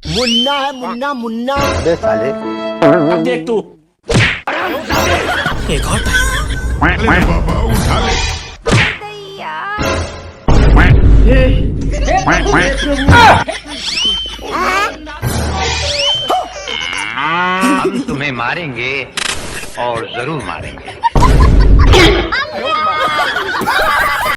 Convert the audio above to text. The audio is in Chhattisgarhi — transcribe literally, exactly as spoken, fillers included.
मुन्ना है, मुन्ना, मुन्ना। अबे साले। अब देख तू। अरे बाबा, उठा ले। हम तुम्हें मारेंगे और जरूर मारेंगे।